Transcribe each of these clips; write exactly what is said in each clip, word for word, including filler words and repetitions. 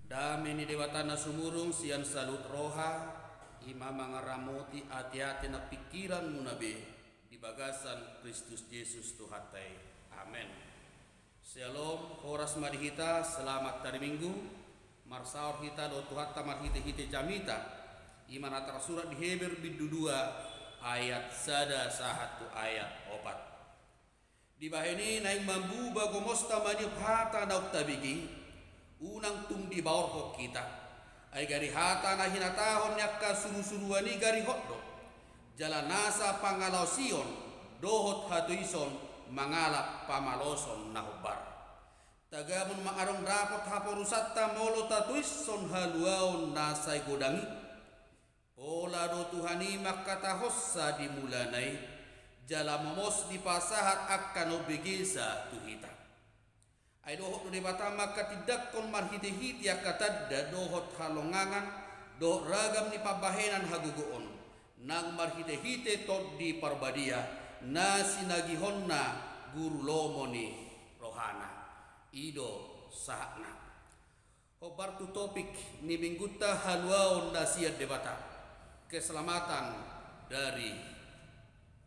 Dame ni Debata na sumurung sian saluhut roha, i ma mangaramoti ateate nang pingkiranmuna be di bagasan Kristus Jesus Tuhanta i. Amen. Syalom, horas ma di hita, selamat hari Minggu. Marsaor hita dohot Tuhanta marhitehite jamita, i ma na tarsurat di Heber bindu dua ayat sada sahat tu ayat opat. Dibahen i naeng mambuba gomosta maniop hata naung tabege i, unang tung dibaorhon hita. Ai gari hata na hinatahon ni angka surusuruan i gari hot do, jala nasa pangalaosion dohot hatoison mangalap pamaloson na hombar. Tagamon ma adong dapot haporusanta molo tatoishon haluaon na sai godang i. Pola do Tuhan i mangkatahonsa di mulana i, jala momos dipasahat angka na umbegesa tu hita. Ai dohot do Debata mangkatindangkon marhitehite angka tanda dohot halongangan, dohot ragam ni pambahenan hagogoon, nang marhitehite Tondi Parbadia, na sinagihonna guru lomo ni rohana. I do sahatna. Hombar tu topik ni Minggunta, haluaon na sian Debata, keselamatan dari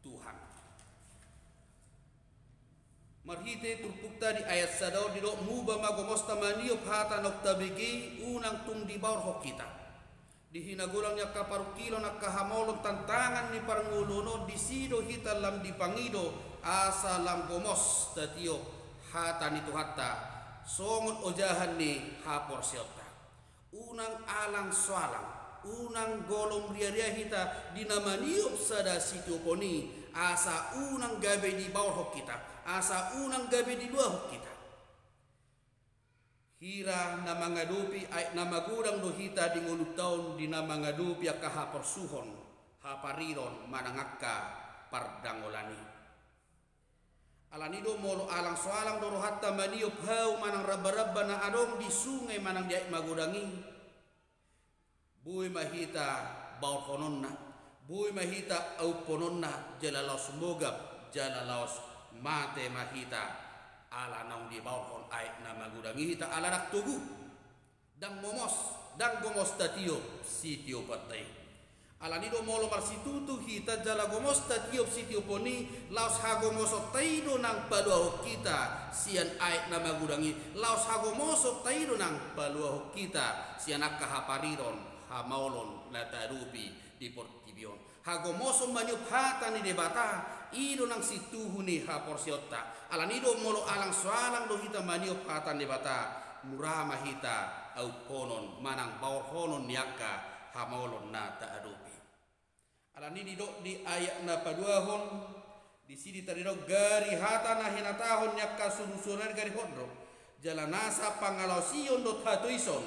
Tuhan. Marhite turpukta di ayat sada on didok, muba ma gomosta maniop hata naung tabege i, unang tung dibaorhon hita. Di hinagolang ni angka parungkilon, angka hamaolon, tantangan ni parngoluon on, disi do hita lam dipangido asa lam gomos tatiop hata ni Tuhanta songon ojahan ni haporseaonta. Unang alang so alang, unang golom riaria hita di na maniop sada sitiopon i, asa unang gabe dibaorhon hita, asa unang gabe diluahon hita. Hira na mangadopi aek na magodang do hita di ngolunta on di na mangadopi angka haporsuhon, hapariron manang angka pardangolan i. Alani do molo alang so alang do rohanta maniop hau manang rambaramba na adong di sunge manang di aek magodang i, boi ma hita baorhononna, boi ma hita aumpononna, jala laos mogap, jala laos mate ma hita, ala naung dibaorhon aek na magodang i hita, ala ndang togu. Ndang momos, ndang gomos tatiop sitiopanta i. Alani do molo marsitutu hita jala gomos tatiop sitiopon i, laos hagomosonta i do nang paluahon hita sian aek na magodang i, laos hagomosonta i do nang paluahon hita sian angka hapariron, hamaolon na taadopi di portibi on. Hagomoson maniop hata ni Debata, i do nang situhu ni haporseaonta. Alani do molo alang so alang do hita maniop hata ni Debata, mura ma hita aumponon manang baorhonon ni angka hamaolon na taadopi. Alani didok di ayat na paduahon, disi do tadidok, gari hata na hinatahon ni angka surusuruan i gari hot do, jala nasa pangalaosion dohot hatoison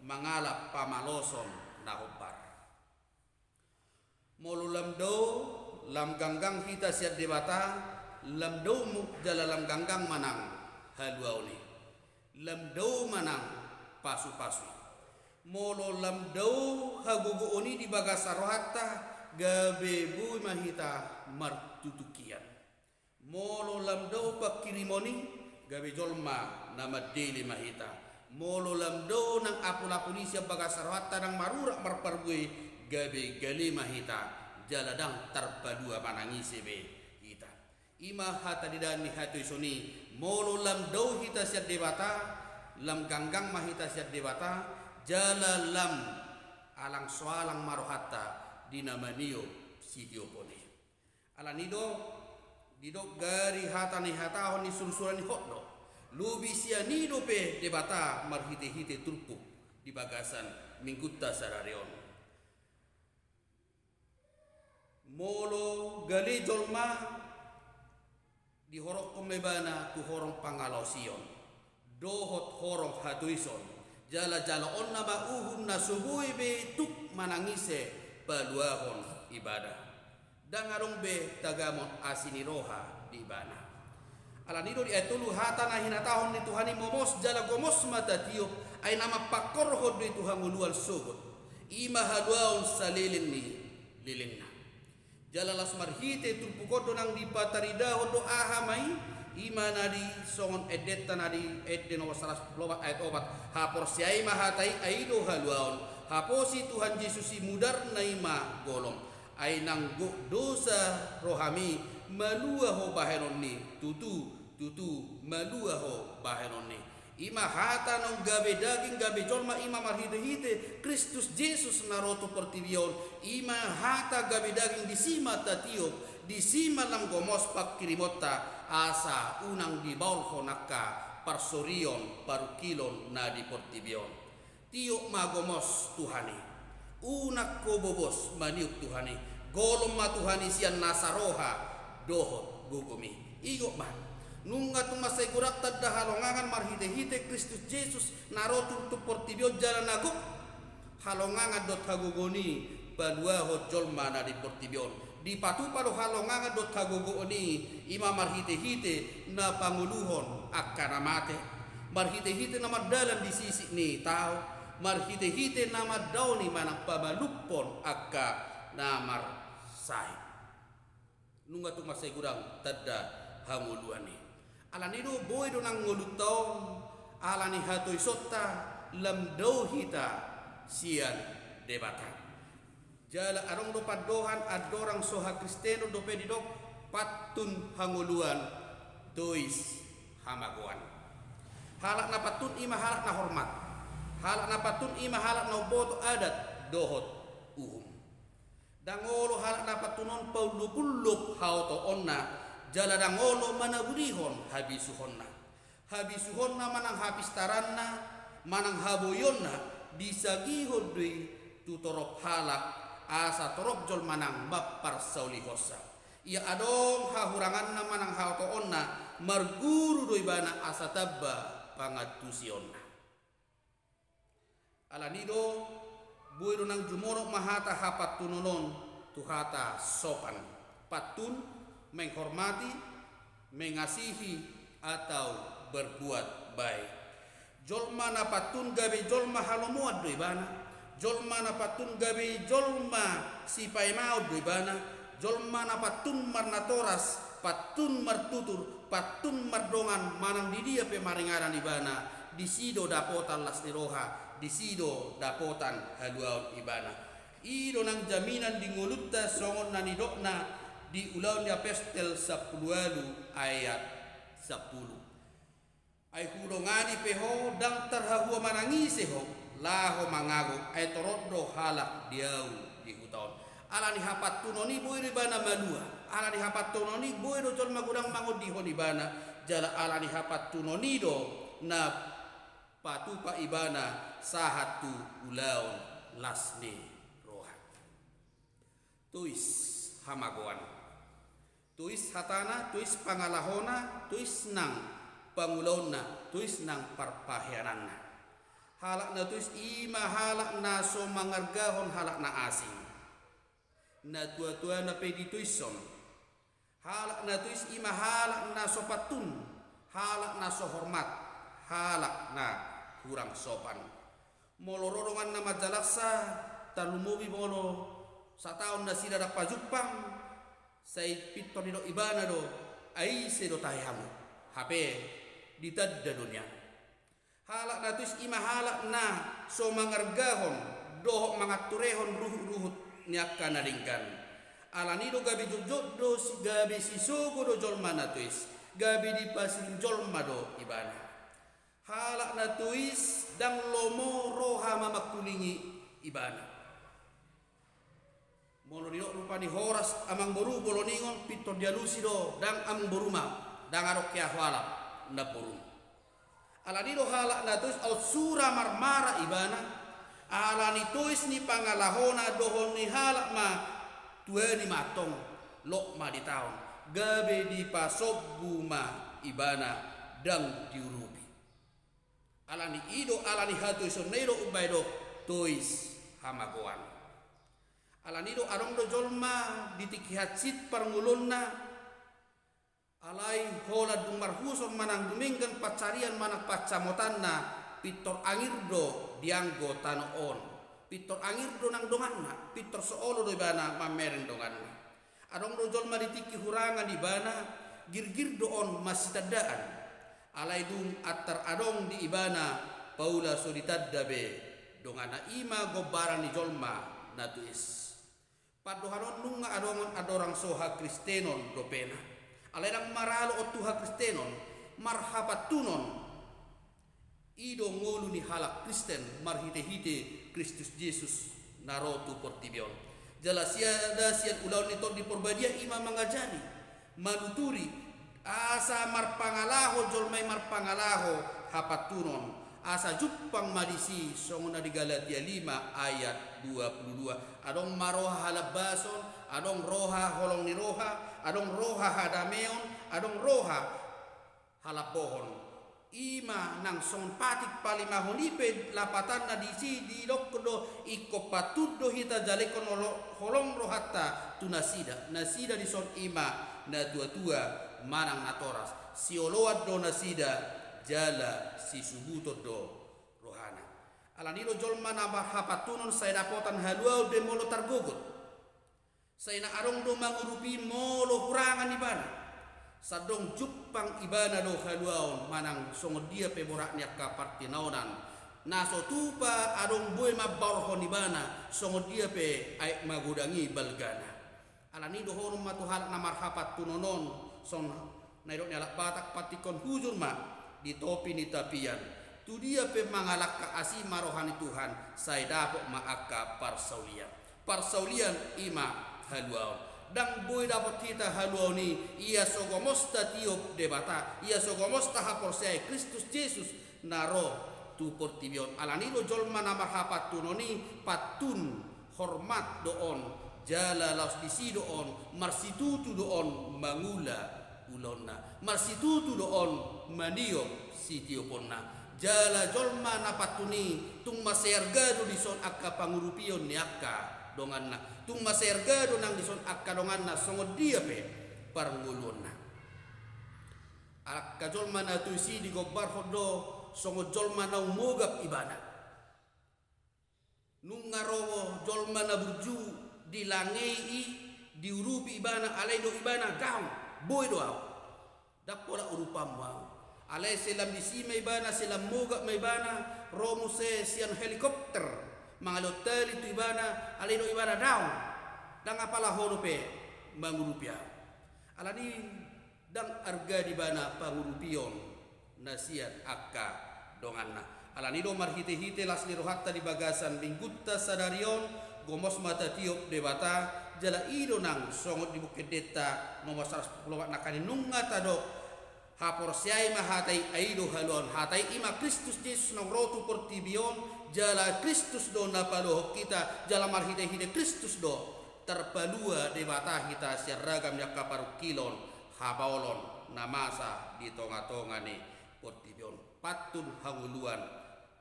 mangalap pamaloson na hombar. Molo lam dao, lam ganggang hita sian Debata, lam dao mu jala lam ganggang ma nang haluaon i. Lam dao ma nang pasupasu i. Molo lam dao hagogoon i di bagasan rohanta, gabe boi ma hita martutukian. Molo lam dao pangkirimon i, gabe jolma na mandele ma hita. Molo lam dao nang apulapul i sian bagasan rohanta nang marurat marparbue, gabe gale ma hita, jala ndang tarpalua manang ise be hita. I ma hata di dalan ni hatoison i, molo lam dao hita sian Debata, lam ganggang ma hita sian Debata, jala lam alang so alang ma rohanta di na maniop sitiopon i. Alani do didok, gari hata na hinatahon ni surusuruan i hot do, lobi sian i dope Debata marhitehite turpuk di bagasan Minggunta sadari on. Molo gale jolma, dihorongkon ma ibana tu horong pangalaosion dohot horong hatoison, jala jaloonna ma uhum na so boi be tuk manang ise paluahon ibana. Ndang adong be tagamon asi ni roha di ibana. Alani do di ayat tolu, hata na hinatahon ni Tuhan i momos jala gomos ma tatiop, ai na mampangkorhon do i tu hangoluan sogot. I ma haluaon saleleng ni lelengna. Jala laos marhite turpuk on do nang dipataridahon do aha ma i, I ma na di songon endenta na di ende nomor saratus sampulu opat ayat opat. Haporseai ma hata i, ai do haluaon. Haposi Tuhan Jesus i, mudarna i ma golom. Ai nang gok dosa rohami, malua ho bahenonni. Tutu, tutu, malua ho bahenonni. I ma hata naung gabe daging, gabe jolma, i ma marhitehite Kristus Jesus na ro tu portibi on. I ma hata gabe daging, disi ma tatiop, disi ma lam gomos pangkirimonta, asa unang dibaolhon angka parsorion parungkilon na di portibi on. Tiop ma gomos Tuhan i. Unang ho bobos maniop Tuhan i. Golom ma Tuhan i sian nasa roha dohot gogomi. Igot ma. Nunga tung mansai godang tanda halongangan marhitehite Kristus Jesus na ro tu, tu portibi on jala na gok halongangan dohot hagogoon i paluahon jolma na di portibi on. Dipatupa do halongangan dohot hagogoon i, i ma marhitehite na pangoluhon angka na mate, marhitehite na mardalan di sisik ni tao, marhitehite na mandaoni manang pamalumhon angka na marsahit. Nunga tung mansai godang tanda hangoluan i. Alani do boi do nang ngolunta on, alani hatoisonta lam dao hita sian Debata. Jala adong do pandohan andorang so hakristenon dope didok, pantun hangoluan, tois hamagoan. Halak na pantun i ma halak na hormat. Halak na pantun i ma halak na umboto adat dohot uhum. Ndang olo halak na pantun on paullup-ullup haotoonna, jala ndang olo manabudihon habisuhonna. Habisuhonna manang hapistaranna, manang haboionna, disagihon do i tu torop halak, asa torop jolma nang mamparsaulihonsa. Ia adong hahuranganna manang haotoonna, marguru do ibana asa tamba pangantusionna. Alani do, boi do nang jumonok ma hata hapantunon on tu hata sopan. Pantun, menghormati, mengasihi, atau berbuat baik. Jolma na pantun gabe jolma halomoan do ibana. Jolma na pantun gabe jolma sipaemaon do ibana. Jolma na pantun marnatoras, pantun martutur, pantun mardongan, manang di dia pe maringanan ibana, disi do dapotan las ni roha, disi do dapotan haluaon ibana. I do nang jaminan di ngolunta songon na nidokna di Ulaon ni Apostel sampulu ualu ayat sampulu. Ai hudongani pe ho, ndang tarhahua manang ise ho, laho mangago, ai torop do halak di ahu di huta on. Alani hapantunon i boi do ibana malua, alani hapantunon i boi do jolma godang mangondihon ibana, jala alani hapantunon i do na patupa ibana sahat tu ulaon las ni roha. Tois hamagoan. Tois hatana, tois pangalahona, tois nang pangulaonna, tois nang parpaheananna. Halak na tois i ma halak na so mangargahon halak na asing. Natuatuana pe ditoishon. Halak na tois i ma halak na so pantun, halak na so hormat, halak na hurang sopan. Molo ro donganna manjalaksa, tarlumobi molo sataon nasida ndang pajumpang, sai pintor didok ibana do, ai ise do tahe hamu? Hape ditanda do nian. Halak na tois i ma halak na so mangargahon dohot manganturehon ruhutruhut ni angka na denggan. Alani do gabe jotjot do si, gabe sisogo do jolma na tois, gabe dipasiring jolma do ibana. Halak na tois ndang lomo roha mamangkulingi ibana. Molo didok rupani horas amangboru, molo ningon pintor dialusi do, ndang amangboru ma, ndang adong hea ho alap namborum. Alani do halak na tois aut sura marmara ibana, alani tois ni pangalahona dohot ni halak ma tuani ma antong, lok ma di taon, gabe dipasombu ma ibana ndang diurupi. Alani i do, alani hatoisonna i do umbahen didok tois hamagoan. Alani do adong do jolma di tingki hansit parngoluonna, alai holan dung marhuson manang dumenggan pansarian manang pansamotanna, pintor angir do dianggo tano on. Pintor angir do nang donganna, pintor so olo do ibana mamereng donganna. Adong do jolma di tingki hurangan ibana, girgir do on masitandaan, alai dung antar adong di ibana paula so ditanda be donganna. I ma gombaran ni jolma na tuis. Pandohan on nunga adong on andorang so hakristenon dopena. Alai ndang maralo on tu hakristenon, marhapantunon. I do ngolu ni halak Kristen marhite-hite Kristus Jesus na ro tu portibi on. Jala sian, sian ulaon ni Tondi Porbadia i ma mangajari, manuturi, asa marpangalaho jolma i, marpangalaho hapantunon, asa jumpang ma disi songon na di Galatia lima ayat dua puluh dua. Adong ma roha halambason, adong roha holong ni roha, adong roha hadameon, adong roha halambohon. I ma nang songon patik palimahon i pe lapatanna disi didok do, ingkon pantun do hita jala ingkon holo-, holong rohanta tu nasida. Nasida dison i ma natua-tua manang natoras. Sioloan do nasida jala sisubuton do rohana. Alani do jolma na marhapantunon sai dapotan haluaon do i molo targogot. Sai na adong do mangurupi molo hurangan ibana. Sai ndang jumpang ibana do haluaon manang songon dia pe borat ni angka partinaonan na so tupa adong boi mambaorhon ibana songon dia pe aek magodang i balgana. Alani dohonon ma tu halak na marhapantunon on songon na nidok ni halak Batak, pantikkon hujur ma di topi ni tapian. Tu dia pe mangalangka asi ma roha ni Tuhan, sai dapot ma angka parsaulian. Parsaulian i ma haluaon. Ndang boi dapot hita haluaon i, ia so gomos tatiop Debata, ia so gomos tahaporseai Kristus Jesus na ro tu portibi on. Alani do jolma na marhapantunon i, pantun hormat do on, jala laos disi do on, marsitutu do on mangula ulaonna, marsitutu do on maniop sitioponna. Jala jolma na pantun i tung mansai arga do dison angka pangurupion ni angka donganna, tung mansai arga do nang dison angka donganna songon dia pe parngoluonna. Angka jolma na tuis i digombarhon do songon jolma naung mogap ibana. Nunga ro jolma na burju, dilangei i, diurupi ibana, alai didok ibana, daong, boi do ahu. Ndang pola urupanmu ahu. Alai sai lam disi ma ibana, sai lam mogap ma ibana, ro muse sian helikopter mangalehon tali tu ibana, alai didok ibana, daong, ndang apala ho dope mangurupi ahu. Alani ndang arga di ibana pangurupion na sian angka donganna. Alani do marhite-hite las ni rohanta di bagasan minggunta sadari on, gomos ma tatiop Debata, jala i do nang songon di Buku Endenta nomor saratus sampulu opat nangkaning nunga tadok, haporseai ma hata i, ai do haluaon. Hata i i ma Kristus Jesus naung ro tu portibi on, jala Kristus do na paluahon hita, jala marhite-hite Kristus do tarpalua Debata hita sian ragam ni angka parungkilon, hamaolon na masa di tonga-tonga ni portibi on. Pantun hangoluan,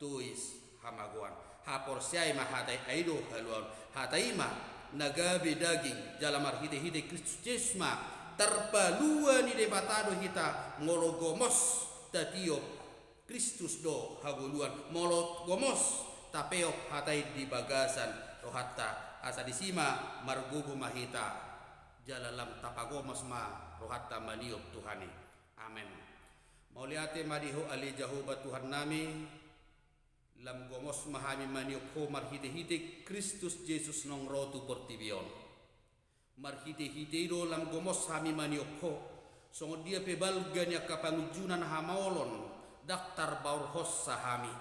tuis hamagoan. Haporseai ma hata i, ai do haluaon. Hata i ma na gabe daging, jala marhite-hite Kristus Jesus ma tarpalua ni Debata do hita, molo gomos tatiop Kristus do hangoluan, molo gomos tapeop hata i di bagasan rohanta, asa disi ma margogo ma hita, jala lam tapagomos ma rohanta maniop Tuhan i. Amen. Mauliate ma di Ho ale Jahowa Tuhannami, lam gomos ma hami maniop Ho marhite-hite Kristus Jesus naung ro tu portibi on. Marhite-hite i do lam gomos hami maniop Ho. Songon dia pe balga ni angka pangunjunan hamaolon, ndang tarbaorhonsa hami.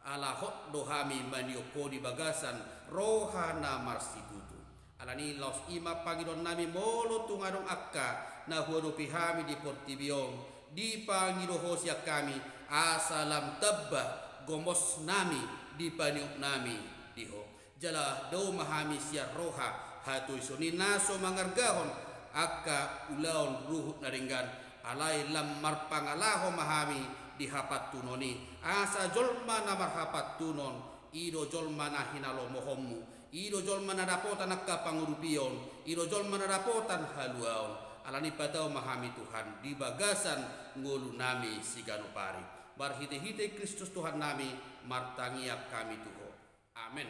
Ala hot do hami maniop Ho di bagasan roha na marsitutu. Alani laos i ma pangidoannami, molo tung adong angka na huadopi hami di portibi on, dipangido Ho sian hami, asa lam tamba gomosnami di paniopnami di Ho. Jala dao ma hami sian roha hatoison i na so mangargahon angka ulaon ruhut na denggan, alai lam marpangalaho ma hami di hapantunon i, asa jolma na marhapantunon, i do jolma na hinalomohonmu, i do jolma na dapotan angka pangurupion, i do jolma na dapotan haluaon. Alani patau ma hami Tuhan di bagasan ngolunami siganup ari. Marhite-hite Kristus Tuhannami, martangiang hami tu Ho. Amen.